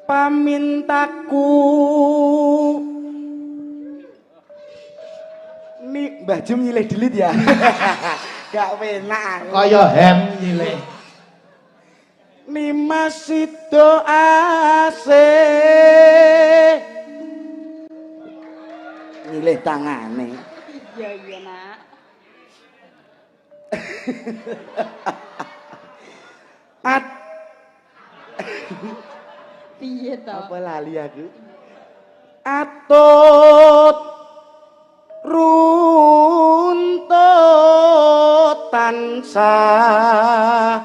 Pamintaku ni Mbah Jum nyilih delit ya. Gak penak. Kaya hem nyilih. Nimas Sida asih. Nyilih tangane. Iya iya nak. At piye to? Apa lali aku? Atut runtut tansah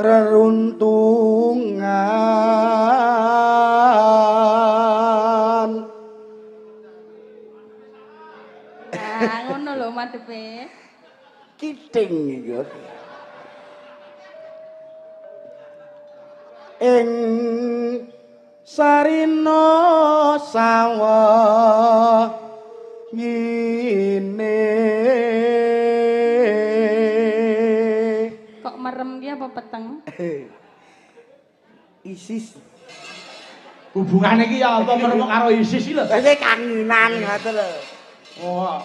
reruntungan. Nah, ngono lho madepe. Kiting iku. Ing sarina sawah ngene. Kok merem ki apa peteng? ISIS. Hubungane iki ya apa merem karo ISIS iki lho? Wis kanginan ngoten lho. Oh.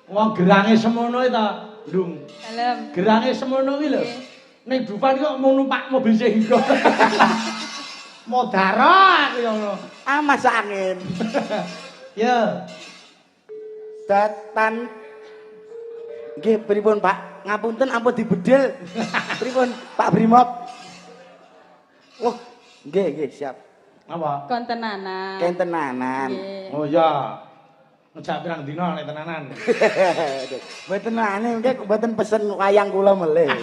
Wong gerange semono ta, Ndung. Dalem. Gerange semono iki lho. Ning Dufan kok mau numpak mobil sehingga. Modara aku ya ngono. Ah masa angin. Ya. Datan nggih pripun Pak? Ngapunten ampun dibedil. Pripun Pak Brimob? Oh, nggih nggih siap. Apa? Kon tenanan. Kentenanan. Nggih. Oh iya. Ngejak pirang dina nek tenanan. Mboten tenane nggih mboten pesen wayang kula melih.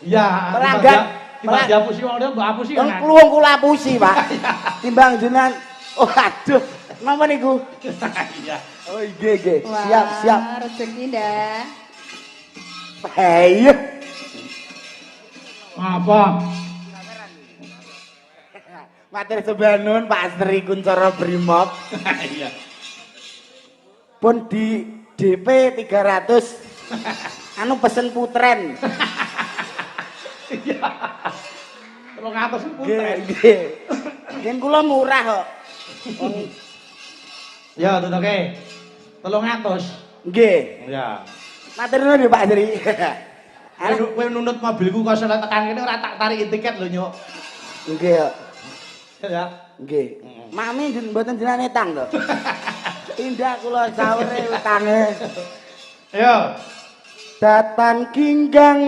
Iya, pelanggan timbang diapusi wong liya mbok apusi kan. Kluwung kula apusi, Pak. Timbang jenengan. Oh aduh, napa niku? Iya. Oh nggih nggih. Siap, siap. Rezeki ndak. Ayo. Apa? Matur sembah nuwun Pak Sri Kuncara Brimob. Iya. Pun di DP 300. Anu pesen putren. Iya. 300 putren. Nggih. Nggih kula murah kok. Ya tutuke. 300. Nggih. Ya. Matur nuwun Pak Sri. Kowe nunut mobilku kok salah tekan kene ora tak tariki tiket lho, Nyuk. Nggih kok. Ya. Nggih. Mami mboten jenengan etang to. Indah kula saure utange. Ayo. Datan ginggang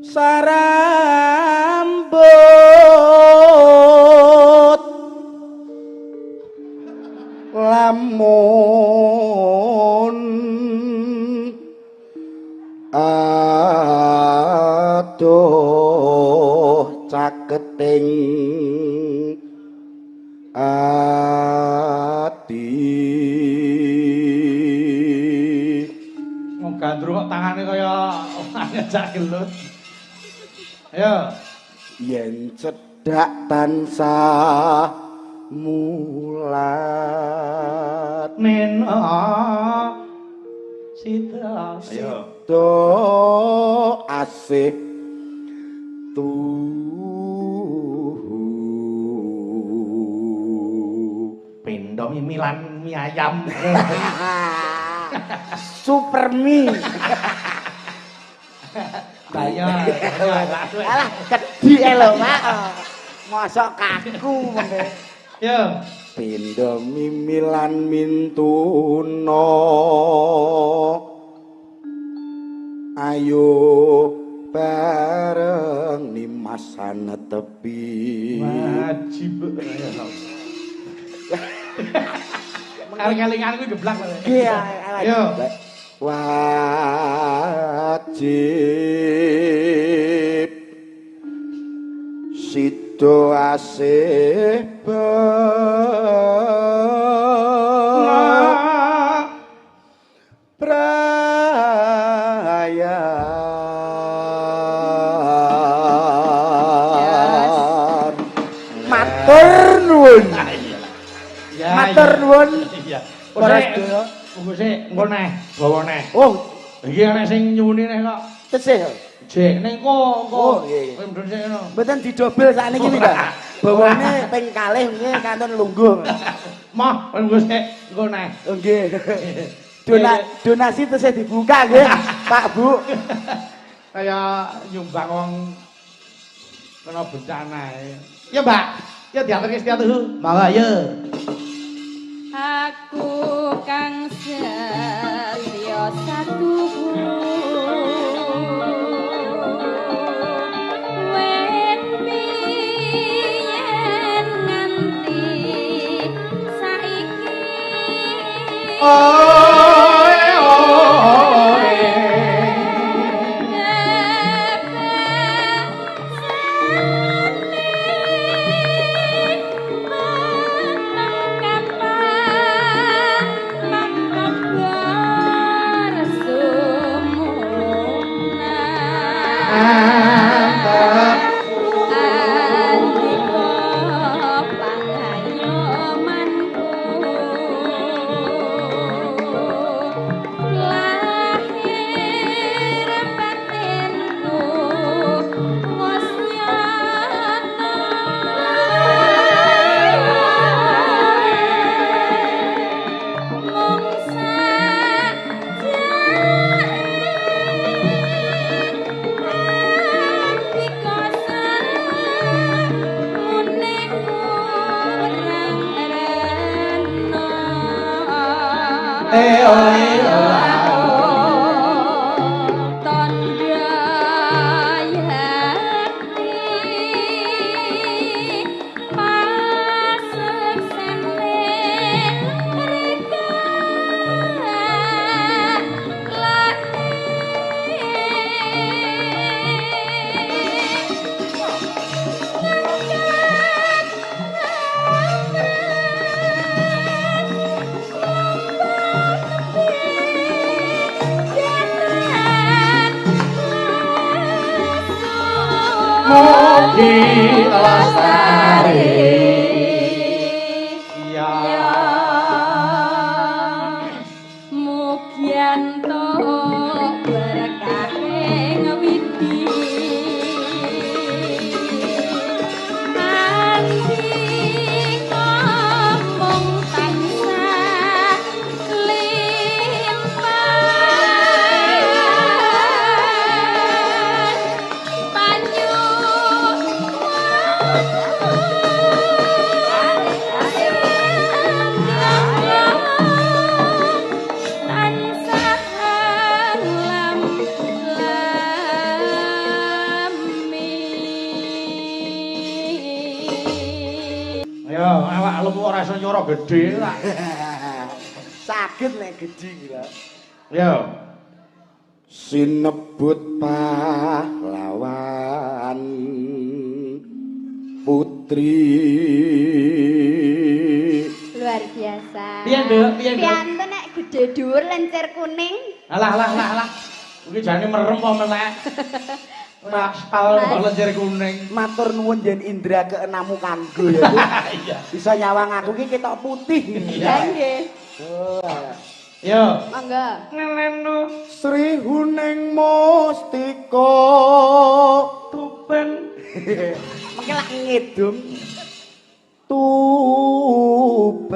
sarambut lamun aduh caketing ati. Wong gandrung kok tangane kaya ngejak gelut. Ayo. Yen cedhak tansah mulat nena sida. Ayo. Sida asih tuhu. Pendo mimilan mie ayam. Super mie. Ayo, alah kedhi lho Pak. Mosok kaku mengke. Yo. Pendo mimilan mintuna. Ayo bareng nimasan tepi. Wajib. Kelingan kuwi geblak lho. Iya, Yo. Wajib sida asih prayan. Matur nuwun. Matur nuwun. Iya. Para sedaya. Monggo sik, engko neh, bawa neh. Oh, iki ana sing nyuwuni neh kok. Tesih. Jek ning ko engko. Oh, nggih. Kowe mudhun sik ngono. Mboten didobel sakniki lho. Bawane ping kalih nggih kantun lungguh. Moh, kowe nggo sik engko neh. Oh nggih. Donasi tesih dibuka nggih, Pak Bu. Kaya nyumbang wong kena bencana. Ya, Mbak. Ya diaturke Setiatuhu. Monggo ya. Aku kang setya satuhu wit biyen nganti saiki. Oe oe. Mugi lestari. Ya. Mugi entuk berkahe ngwidi. Ati ngomong tansah limpah. Panyu tansah lam lami. Ayo, awak lemu ora iso nyoro gedhe lah. Saged nek gedhi iki lho. Yo. Sinebut pahlawan putri. Luar biasa. Piye, Nduk? Piye, Nduk? Piantun nek gede dhuwur lencer kuning. Alah alah alah alah. Iki jane merem apa melek? Maspal kok lencer kuning. Matur nuwun yen indra keenamu kanggo ya, Bu. Iya. Bisa nyawang aku ki ketok putih. Lah nggih. Oh, alah. Yo. Monggo. Ngeleno Sri Huning Mustika tupen. Mengke lak ngedum Tuban.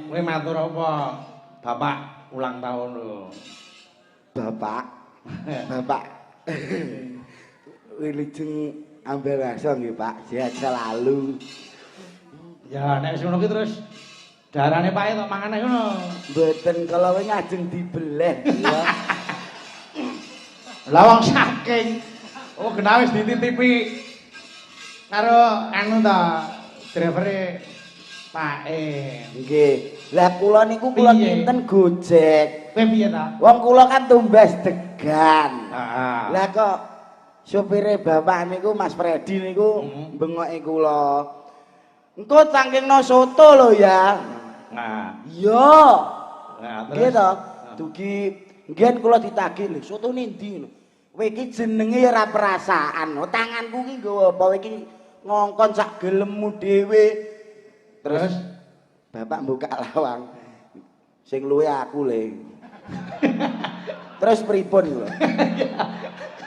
Kowe matur apa? Bapak ulang tahun lho. Bapak. Bapak. Wilujeng ambel rasa nggih, Pak. Sehat selalu. Ya, nek wis ngono ki terus darane Pak tok mangane ngono. Mboten kala wingi ajeng dibeleh ya. Lah wong saking oh genah wis dititipi karo anu ta drivere Pak E. Nggih. Lah kula niku kula kinten Gojek. Kowe piye ta? Wong kula kan tumbas degan. Heeh. Lah kok sopire bapak niku Mas Freddy niku bengoke kula. Engko cangkingno soto lho ya. Nah. Iya. Nah, Nggih terus to. Dugi nggen kula ditagih lho sotone ndi ngono. Kowe iki jenenge ya ora perasaan. Oh, tanganku ki nggawa apa kowe iki ngongkon sak gelemmu dhewe. Terus bapak buka lawang. Sing luwe aku le. Terus pripun lho?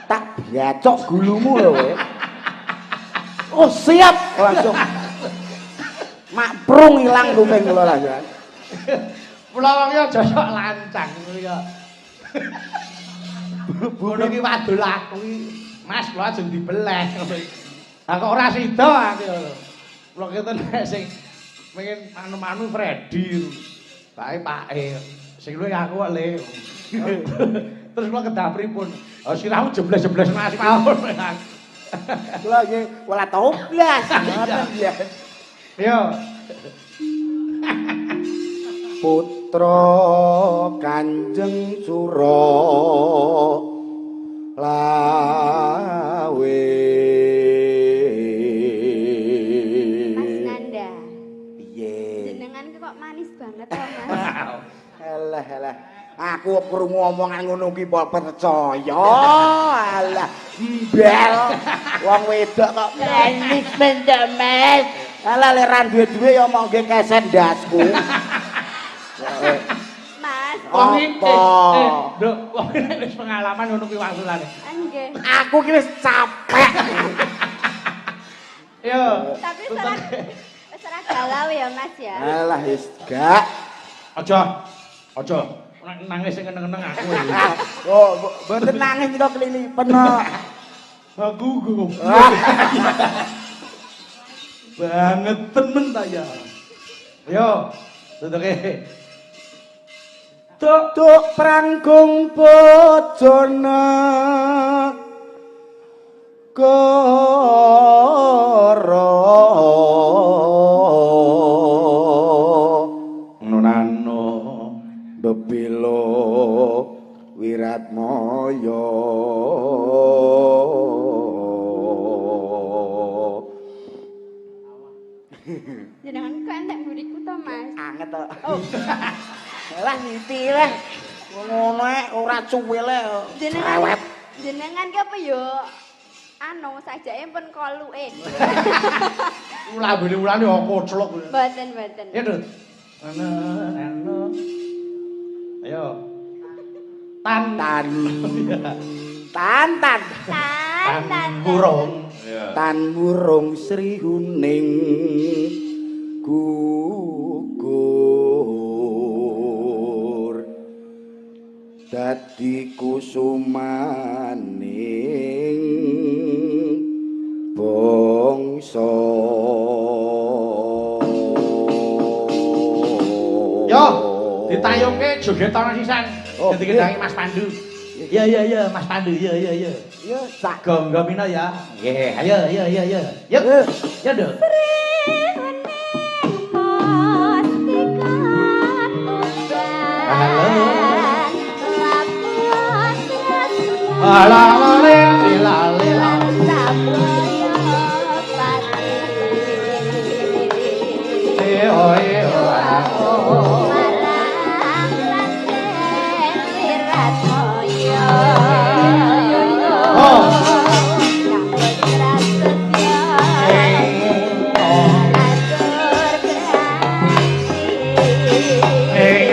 Tak biacok gulumu lho kowe. Oh, siap langsung. Makprung ilang kuping kula lah ya. Kula wong ya aja sok lancang ngono ya. Ngono ki wadul aku ki. Mas kula ajeng dibeleh ngono iki. Lah kok ora sida aku ya lho. Kula kete nek sing pengen anu-anu Freddy. Bae pake. Sing luwih aku kok le. Terus kula kedah pripun? Oh sirahmu jebles-jebles Mas mawon. Kula nggih ora tau blas. Ngoten ya. Yo. Putra Kanjeng Sura Lawe. Mas Nanda. Piye? Jenengan ki kok manis banget to, Mas. Alah alah. Aku krungu omongan ngono ki kok percaya. Alah, mbel. Wong wedok kok manis mendemes. Alah lek ra duwe-duwe ya mong nggih keset ndasku. Mas, Wong iki Apa? Nduk, wong iki nek wis pengalaman ngono kuwi wangsulane. nggih. Aku ki wis capek. Yo. Tapi wis ora galau ya, Mas ya. Alah wis gak. Aja. Aja. Nangis sing ngeneng-ngeneng aku iki. Oh, mboten nangis kok kelilipen kok. Aku goblok. Banget temen ta ya. Yo, tutuke. Tuk tuk prangkung bojone koro Nunano. bebilo wiratmaya. Jenengan kok entek mburiku to, Mas? Anget to. Oh. Lah siti lah. Ngono ae ora cuwil e. Jenengan Cerewet. jenengan ki apa yo? Anu sajake pun koluke. Lambene ulane kok koclok. Mboten, mboten. Ya, Dut. Ana anu. Ayo. Tan Tan. Tan tan. Tan tan. Burung. Tan murung Sri Huning gugur dadi kusumaning bangsa. Yo, ditayungke jogetana sisan. Oh, Dadi kendangi Mas Pandu. Iya iya iya Mas Pandu, iya iya iya. Ya sak Gonggo mino ya. Nggih, ayo ayo ayo ayo. Yuk. Ya, Nduk. Alah lale lale Eh oh eh oh. Oh. Eh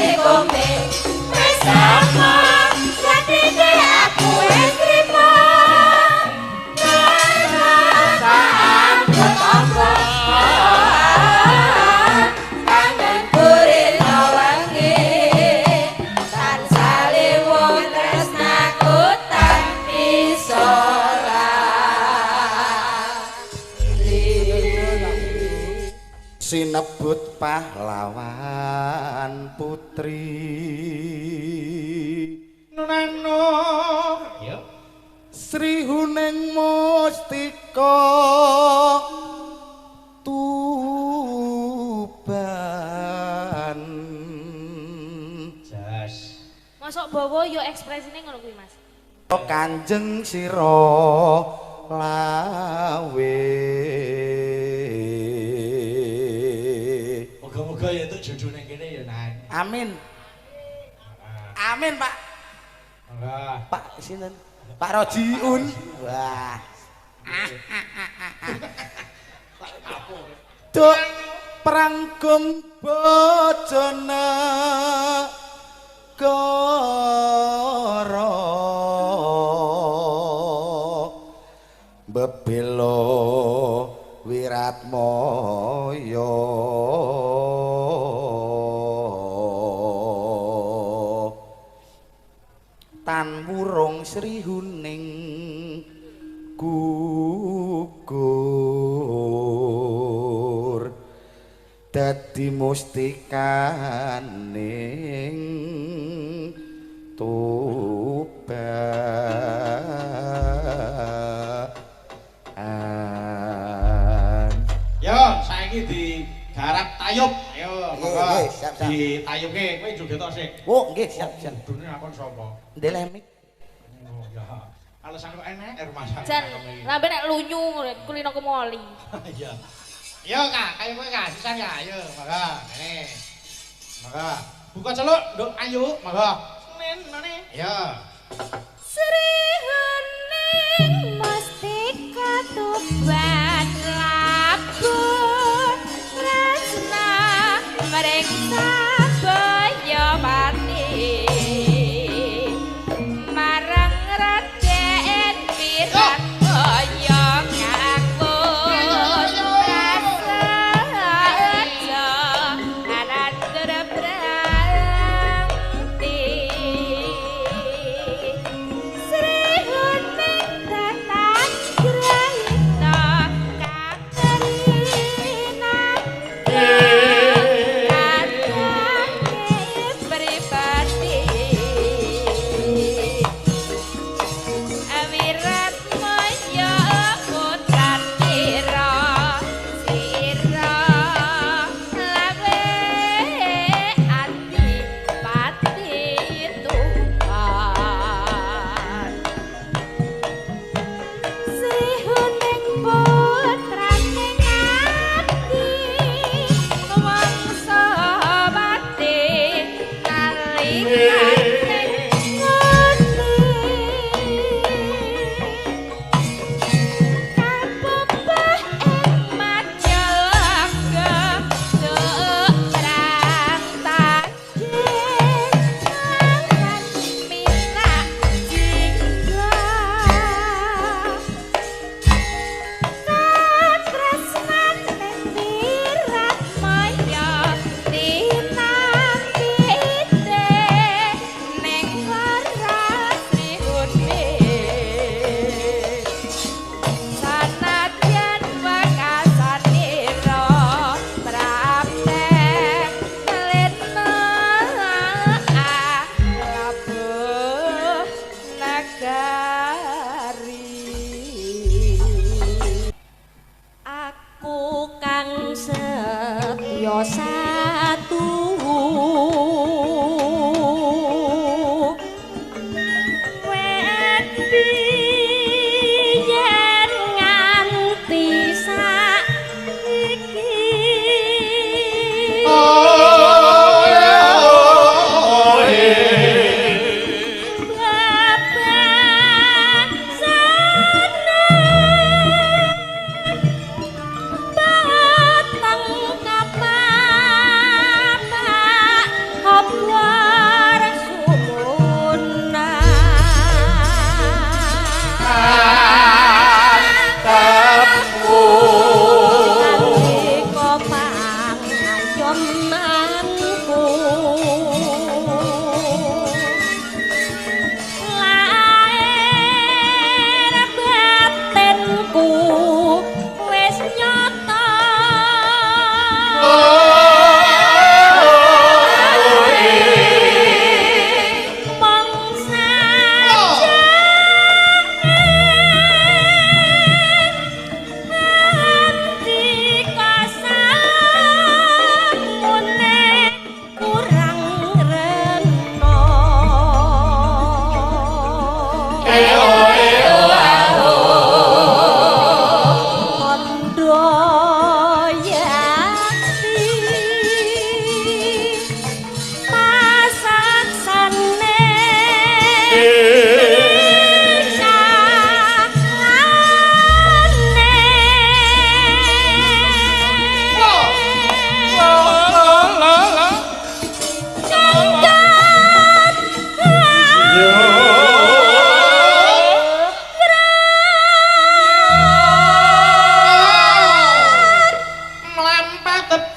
Ati wis apa satine aku wis trimo perasaanku tampa kangen puri lawange tansah liwung tresnaku tampi Sinebut pahlawan putri Nunano. Ya. Sri Huning Mustika Tuban. Jas. Mosok bawa yo ekspresine ngono kuwi, Mas. Kanjeng sira lawe. Moga-moga ya itu jodoh nang kene ya, Nan. Amin. Amin, Pak. Monggo. Pak sinten? Pak Rojiun. Wah. Duk pranggung bojone goro bebelo wiratmoyo tan wurung Sri Huning gugur dadi mustikaning Tuban. Yo, saiki digarap tayub. Ayo, monggo. Ditayubke, kowe joget tok sik. Oh, nggih, siap, siap. Kudune lakon sapa? Ndelemik. Oh, ya. Alasan kok enek rumah sakit. Jan, lambe nek lunyu kulino kemoli. Iya. Yo, Kak, kayak kowe Kak, sisan Kak. Ayo, monggo. Ngene. Monggo. Buka celuk, Nduk Ayu, monggo. Senin nane. Yo. Sri Huning Mustika Tuban labuh tresna mring sabaya pati marang Raden Wiratmaya ngaku prasaja anandur brangti Sri Huning datang grahita katerina pribadi Wiratmaya putratira sira lawe ati pati Tuhan Sri Huning putrane ngabdi wangsa pati nalikane ngerti kapepeh ing Majalengka duk perang tanding lawan Minak Jingga Katresnane Wiratmaya tinampi ning lara Sri Huning Sanadyan wekasanira prapten lena labuh nagari. Aku kang setya satu wet biyen nganti saiki. Bapak sana patang kapan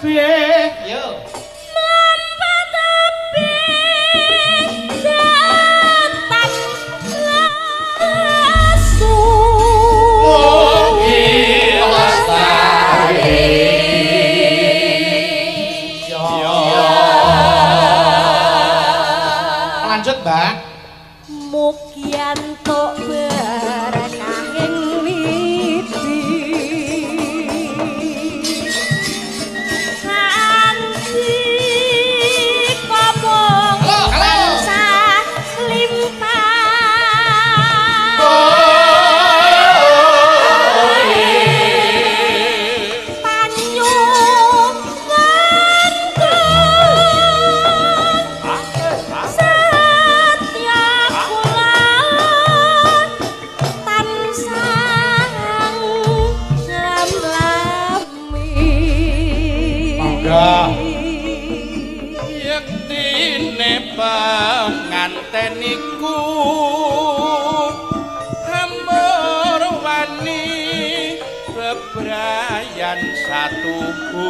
tebih. Yo. Mlampah tebih datan lesu. Mugi lestari. Yo. Lanjut, Mbak. Mugi entuk berkahing widi. Kanthi komong tansah limpah. Panyuwunku setya kula tansah lam-lami. Monggo. Yektine penganten iku amur wani bebrayan satuhu.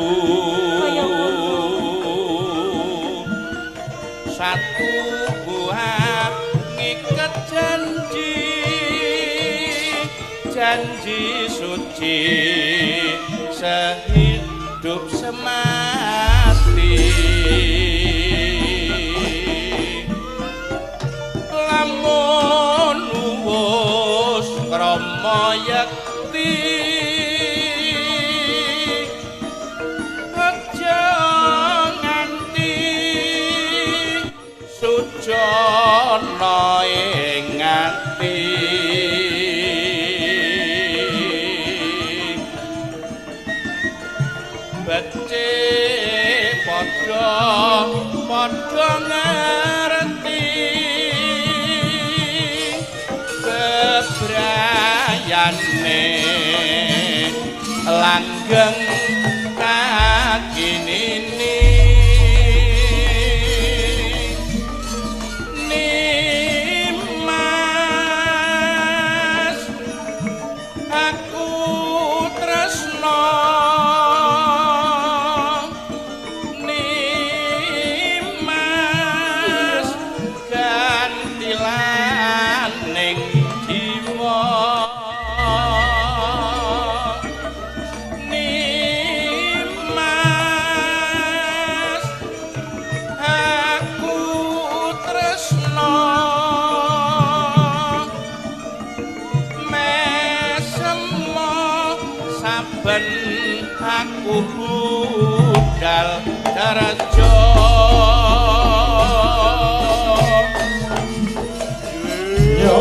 Satu buah ngiket janji, janji suci sehidup semati. Lamun wus krama yekti aja nganti sujana ing ati. Becik padha padha ngerti bebrayane langgeng kakinini. Nimas aku tresno, Nimas gantilaning jiwa. Nimas aku tresno mesemo saben aku budal daraja. Yo.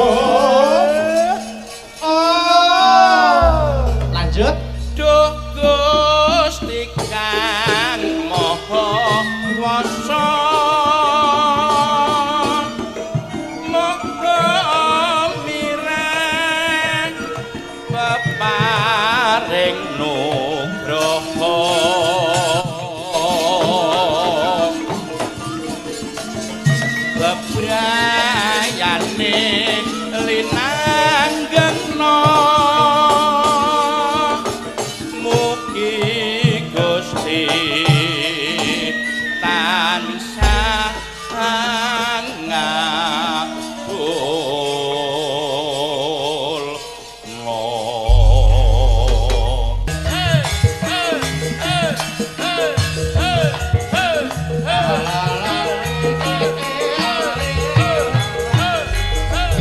Oh. Lanjut. Duh Gusti Kang Maha Kuwasa, Maha mireng peparing nugroho. Bebrayane linanggengna mugi Gusti tansah ngabul.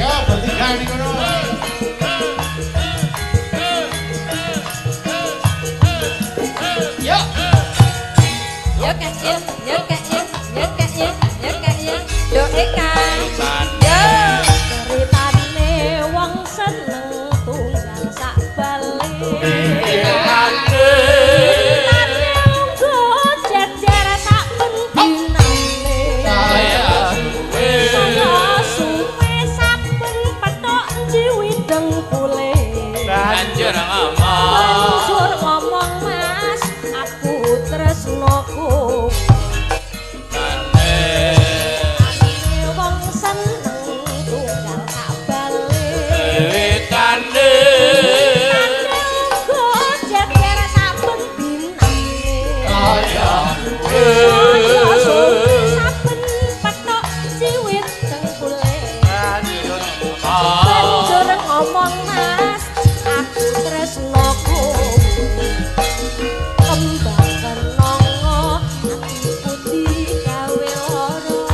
Yo, bertiga ini kono. Yo. Yo kak yo, yo kak yo, yo kak yo, yo kak yo, yo eka. Yo. Ceritane wong seneng tunggal sak balik. Ceritane uga jejer sak bendinane. Saya suwe saben petok njiwi dengkule. Banjur ngomong, Banjur ngomong Mas, aku tresno kowe. Wong seneng tunggal sak balik. Ceritane Uga Saya suwe saben petok ciwit dengkule. Banjur ngomong Mas, aku tresno kowe. Kembang kenanga atiku digawe lara.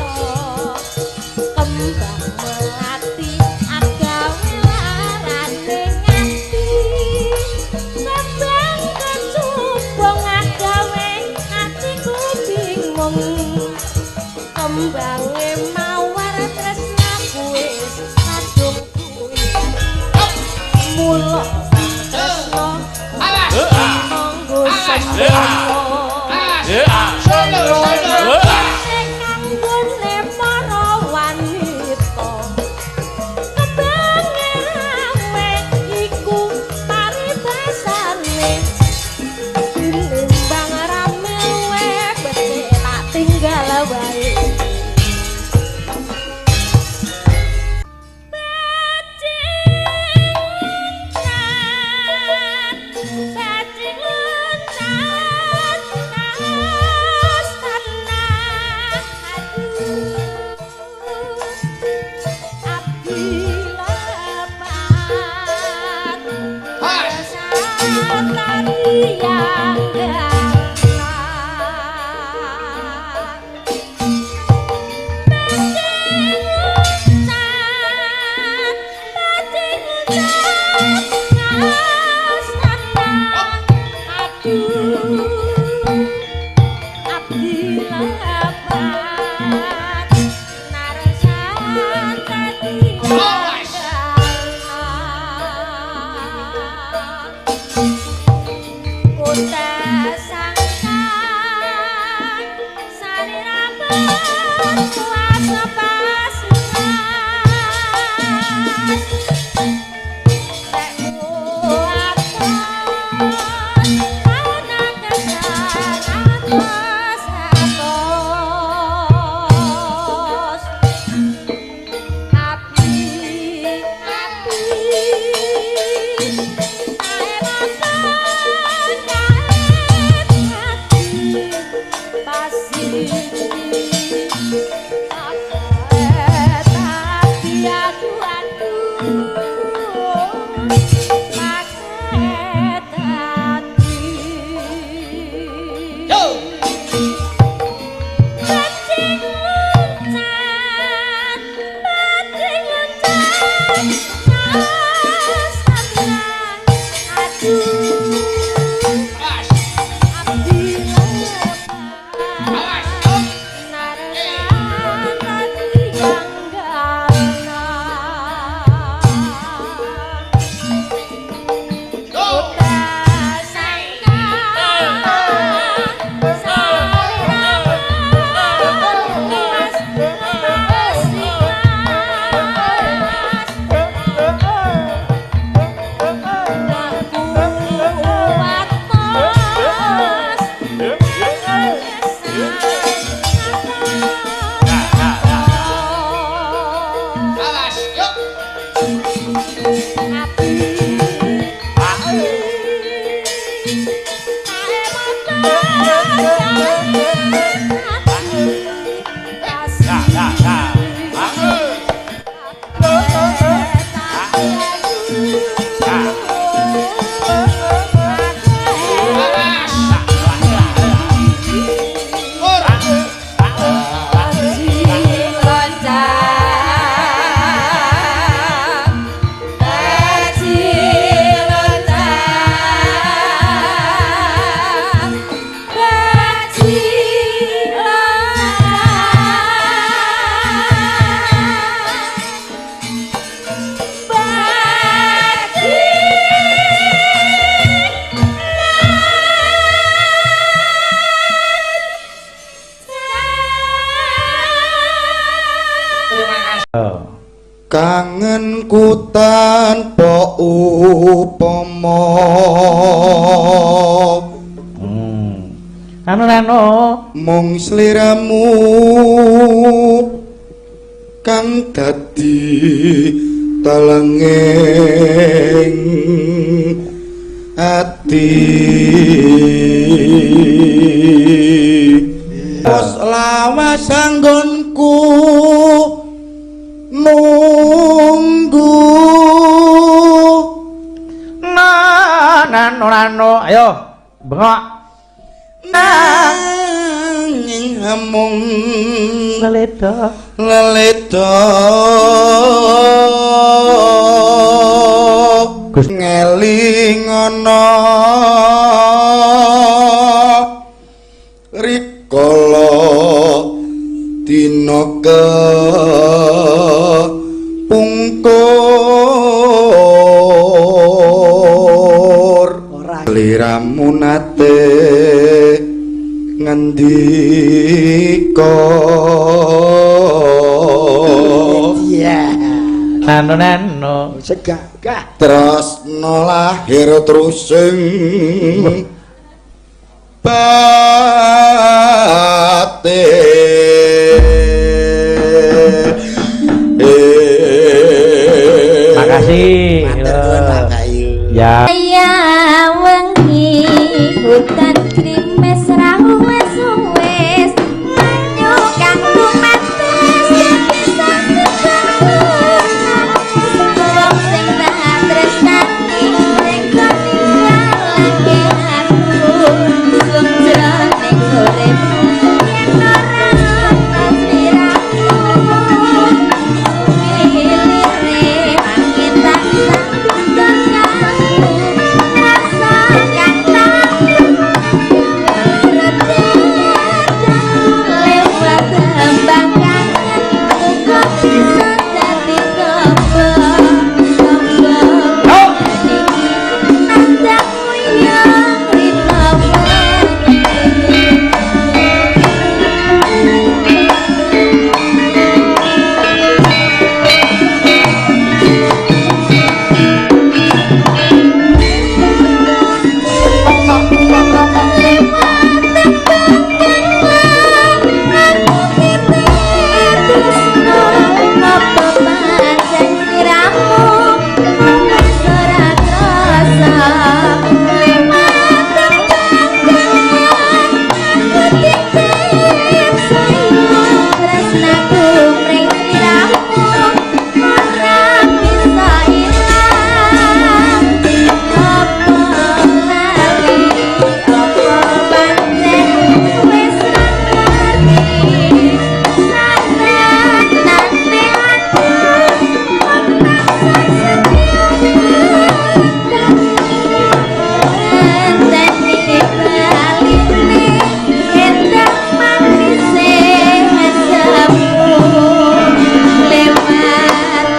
Kembang melati agawe larane ngati. Kembang kecubung agawe atiku bingung. Kembange mawar tresnaku wis kadung kuwi. Mula tresno monggo sembrono. Sing kanggone para wanita. Kembange rame iku paribasane. Tinimbang rame luwe becik tak tinggal wae. Bajing loncat, tas tanah, aduh, abdi lepat, tari yang Kangenku tanpa upama. Anu anu mung sliramu kang dadi telenging ati. Pos lawas anggonku nunggu. Nano nano, ayo bengok. Nanging mung leledha leledha ngeling ana rikala dina kepungkur liramu nate ngendika. Iya. Nano nano segah. Tresna lahir terus sing batin. Makasih. Matur nuwun Pak Bayu. Ya. Ya wengi hutan grimes ra wis wis manyu kang lumates wong sing tak tresnani rego ninggalake aku wong jroning uripku yen ora ana sliramu milire angin tansah dongaku rasa kang tak lewat tembang kangen muga bisa dadi tombo tombo iki nandang wiyang rina wengi.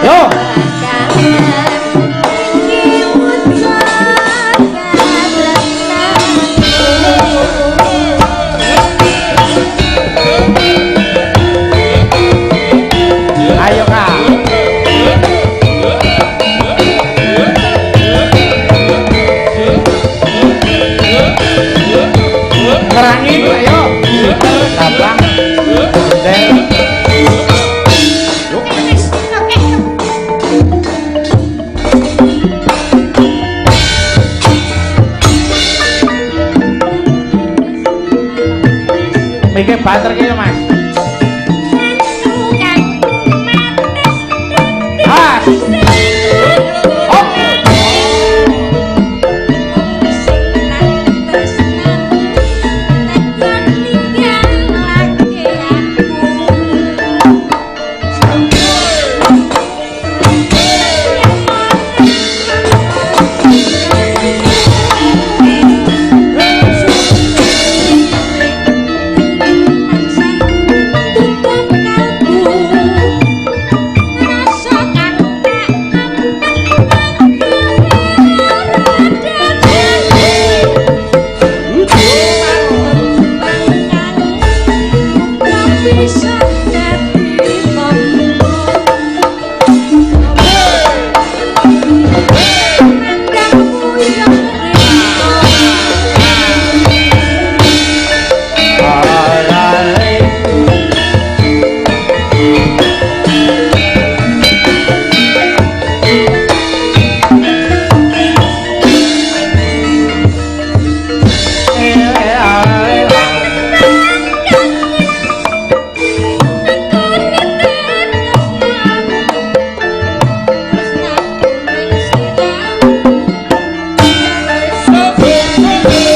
Yo. Ayo Kak. Ngerangi ayo. Tabang. Gender. Mikir banter ki Mas. Mas. Hop. Thank you.